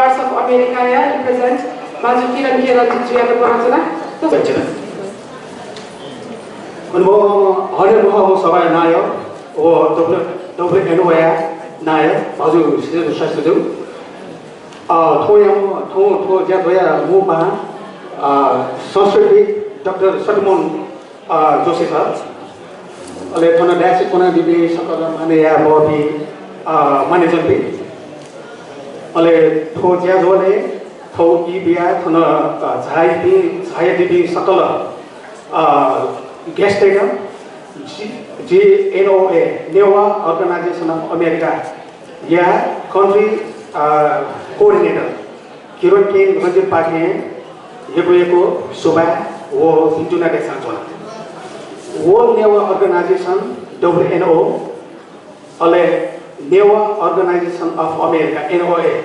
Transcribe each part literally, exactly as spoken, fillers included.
अफ अमेरिकाया represent माजु किरण के रञ्जित जुयात ब्वनाच्वना। अन व हने मुह व सभाया नायः व डब्ल्यू, डब्ल्यूएनओया नायः भाजु सिद्धेश्वर श्रेष्ठ जु। अ, थ्व याम, थ्व, थ्व ज्याझ्वःया मू पाहां, अ, संस्कृतिविद् डाक्टर सत्यमोहन, अ, जोशी खः। अले थन डायसय् क्वनादीपिं सकल मानय् यायेमाःपिं, अ, मान्यजनपिं। अले थ्व ज्याझ्वलय् थौं ई बियाः थन, अ, झायादीपिं, झायादीपिं सकल, अ, guest-तय्त जि, जि NOA, Newah Organization of America या country, अ, coordinator किरण के रञ्जितपाखें यक्व यक्व सुभाय् व भिन्तुना देछानाच्वना। World Newah Organization, डब्ल्यूएनओ, अले Newah Organization of America, NOA,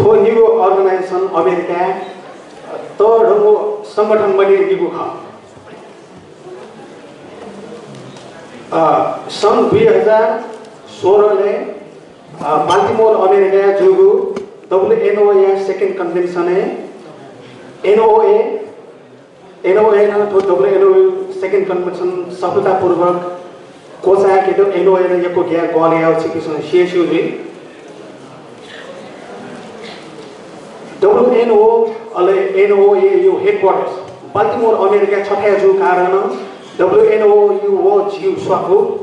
थ्व निगू organisation अमेरिकाय् तःधंगु संगठन मध्येनिगू खः। अ, सन् दुई हजार सोह्रलय्, अ, बाल्टिमोर अमेरिकाय् जूगु डब्ल्यूएनओया second convention-य् एनओए, एनओएनं थ्व डब्ल्यूएनओ second convention सफलतापूर्वक क्वचाय्केत एनओएनं यक्व ग्याये ग्वाहालि याःगु छिकपिन्सं स्यू स्यू जुइ। डब्ल्यूएनओ अले एनओएया headquarters बाल्टिमोर अमेरिकाय् छथाय् जूगु कारणं डब्ल्यूएनओया व झीगु स्वापू,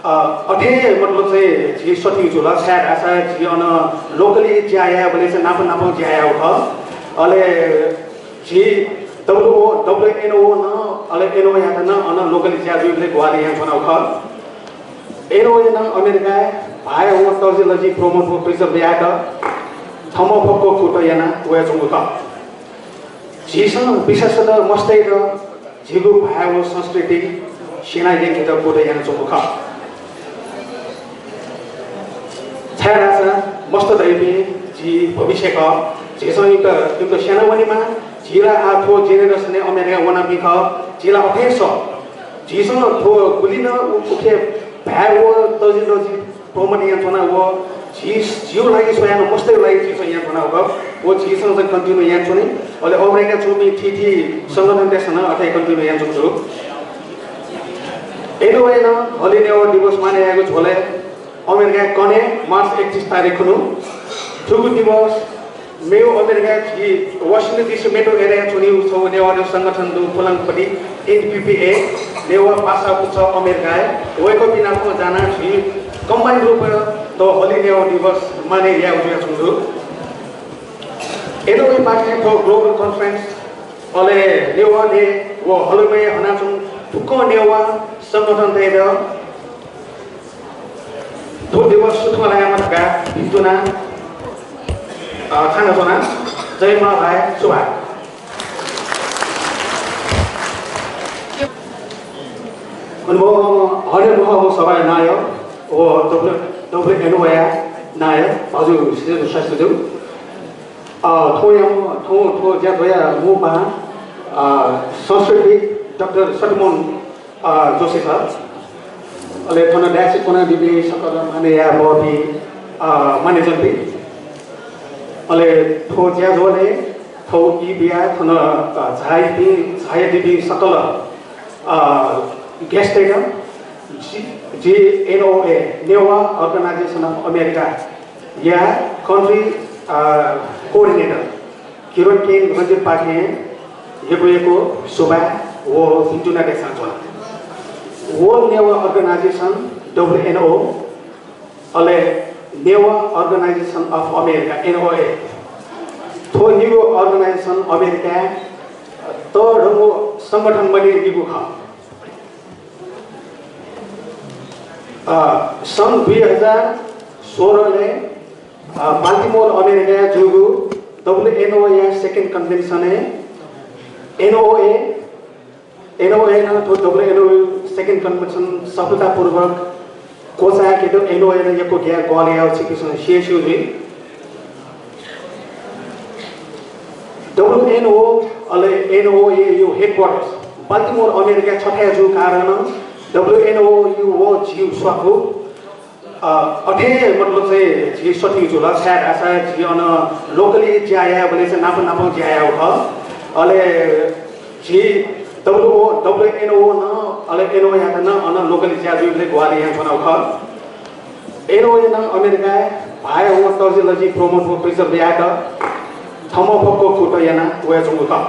अ, अथे मतलब चाहिँ झी सतिं जुल, छाय्धाःसा झी अन locally ज्या यायेबलय् चाहिँ नाप नापं ज्या याःगु खः। अले झी डब्ल्यूओ, डब्ल्यूएनओ नं अले एनओएयात नं अन locally ज्या जुइबलय् ग्वाहालि यानाच्वनागु खः। एनओएनं अमेरिकाय् भाय् व तजिलजि promote व preserve यायेत थःम्हं फक्व कुतः याना वयाच्वंगु खः। झीसं विशेषतः मस्तय्त झीगु भाय् व संस्कृति स्यना यंकेत कुतः यानाच्वंगु खः। छाय्धाःसा मस्त धइपिं झी भविष्य खः। झीसं इमित, इमित स्यना वनेमाः। झी ला आः थ्व generation-य् अमेरिका वनापिं खः। झी ला अथे सः। झीसं थ्व गुलि नं उ-, उखे भाय् व तजिलजि promote यानाच्वना व झी, झीगु लागि स्वयाः नं मस्तय्गु लागि झीसं यानाच्वना व, व झीसं चाहिँ continue यानाच्वनी। अले अमेरिकाय् च्वंपिं थीथी संगठनतय्सं नं अथे continue यानाच्वंगु दु। एनओएनं होली नेवाः दिवस मानय् यायेगु झ्वलय् अमेरिकाय् कन्हय् मार्च एकतिस तारिख खुन्हु थुगु दिवस मेगु अमेरिकाय् झी Washington D C metro area-य् च्वनीगु छगू नेवाः संगठन दु पुलांपति, एनपीपीए, नेवाः पासा पुचः अमेरिकाय् वय्कःपिं नाप जानाः झी combine रूपं थ्व होली नेवाः दिवस मानय् यायेगु जुयाच्वंगु दु। एनओएपाखें थ्व global conference अले नेवाः day व होलीमय् हनाच्वंगु फुक्क नेवाः संगठनतय्त थ्व दिवस सुथय् लायेमा धकाः भिंतुना, अ, खानाच्वना। जय मांभाय्, सुभाय्। अन व हने मुह व सभाया नायः व डब्ल्यू, डब्ल्यूएनओया नायः भाजु सिद्धेश्वर श्रेष्ठ जु। अ, थ्व याम, थ्व, थ्व ज्याझ्वःया मू पाहां, अ, संस्कृतिविद् डाक्टर सत्यमोहन अ, जोशी खः। अले थन डायसय् क्वनादीपिं सकल मानय् यायेमाःपिं, अ, मान्यजनपिं। अले थ्व ज्याझ्वलय् थौं ई बियाः थन, अ, झायादीपिं, झायादीपिं सकल, अ, guest-तय्त जि, जि NOA, Newah Organization of America या country, अ, coordinator किरण के रञ्जितपाखें यक्व यक्व सुभाय् व भिंतुना देछानाच्वना। World Newah Organization, डब्ल्यूएनओ, अले Newah Organization of America, NOA, थ्व निगू organisation अमेरिकाय् तःधंगु संगठन मध्येनिगू खः। अ, सन् दुई हजार सोह्रलय्, अ, बाल्टिमोर अमेरिकाय् जूगु डब्ल्यूएनओया second convention-य् एनओए, एनओएनं थ्व डब्ल्यूएनओ second convention सफलतापूर्वक क्वचाय्केत एनओएनं यक्व ग्याये ग्वाहालि याःगु छिकपिन्सं स्यू स्यू जुइ। डब्ल्यूएनओ अले एनओएया headquarters बाल्टिमोर अमेरिकाय् छथाय् जूगु कारणं डब्ल्यूएनओया व झीगु स्वापू, अ, अथे मतलब चाहिँ झी सठिक जुल, छाय् धाःसा झी अन locally ज्या यायेबलय् चाहिँ नाप नापं ज्या याःगु खः। अले झी डब्ल्यू, डब्ल्यू एन ओ नं, अले एन ओ यात नं अन locally ज्या जुइबलय् ग्वाहालि यानाच्वनागु खः। एन ओ नं अमेरिकाय् भाय् व तजिलजि promote व preserve यायेत थम्हं फक्व कुतः याना वयाच्वंगु खः।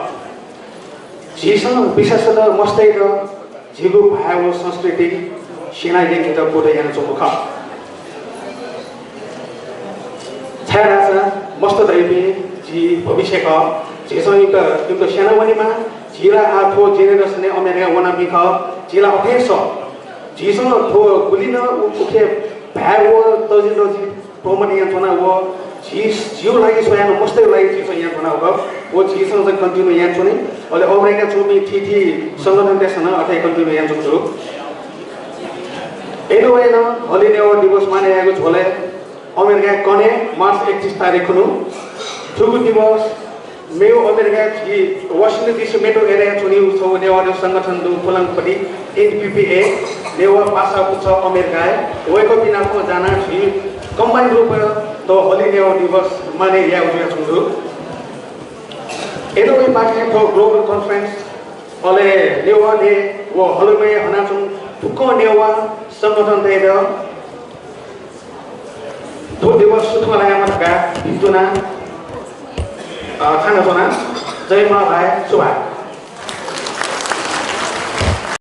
झीसं विशेषतः मस्तय्त झीगु भाय् व संस्कृति स्यना यंकेत कुतः यानाच्वंगु खः। छाय्धाःसा मस्त धइपिं झी भविष्य खः। झीसं इमित, इमित स्यना वनेमा। झी ला आः थ्व generation-य् अमेरिका वनापिं खः। झी ला अथे सः। झीसं थ्व गुलि नं उ-, उखे भाय् व तजिलजि promote यानाच्वना व झी, झीगु लागि स्वयाः नं मस्तय् लागि झीसं यानाच्वना व, व झीसं चाहिँ continue यानाच्वनी। अले अमेरिका च्वंपिं थीथी संगठनतय्सं नं अथे continue यानाच्वंगु दु। एन ओ नं हलिं नेवाः दिवस मानय् यायेगु झ्वलय् अमेरिकाय् कन्हय् March एकतिस तारिख खुन्हु थुगु दिवस मेगु अमेरिकाय् झी Washington D C metro area-य् च्वनीगु छगू नेवाः संगठन दु पुलांपति, N P P A, Newah पासा पुचः अमेरिकाय् वय्कःपिं नाप जानाः झी combine रूपं थ्व हलिं नेवाः दिवस मानय् यायेगु जुयाच्वंगु दु। एन ओ पाखें थ्व global conference अले नेवाः देय् व हलिंय् हनाच्वंगु फुक्क नेवाः संगठनतय्त थ्व दिवस सुथंगु लायेमा धकाः भिंतुना, अ, थानाच्वना। जय मांभाय्, सुभाय्।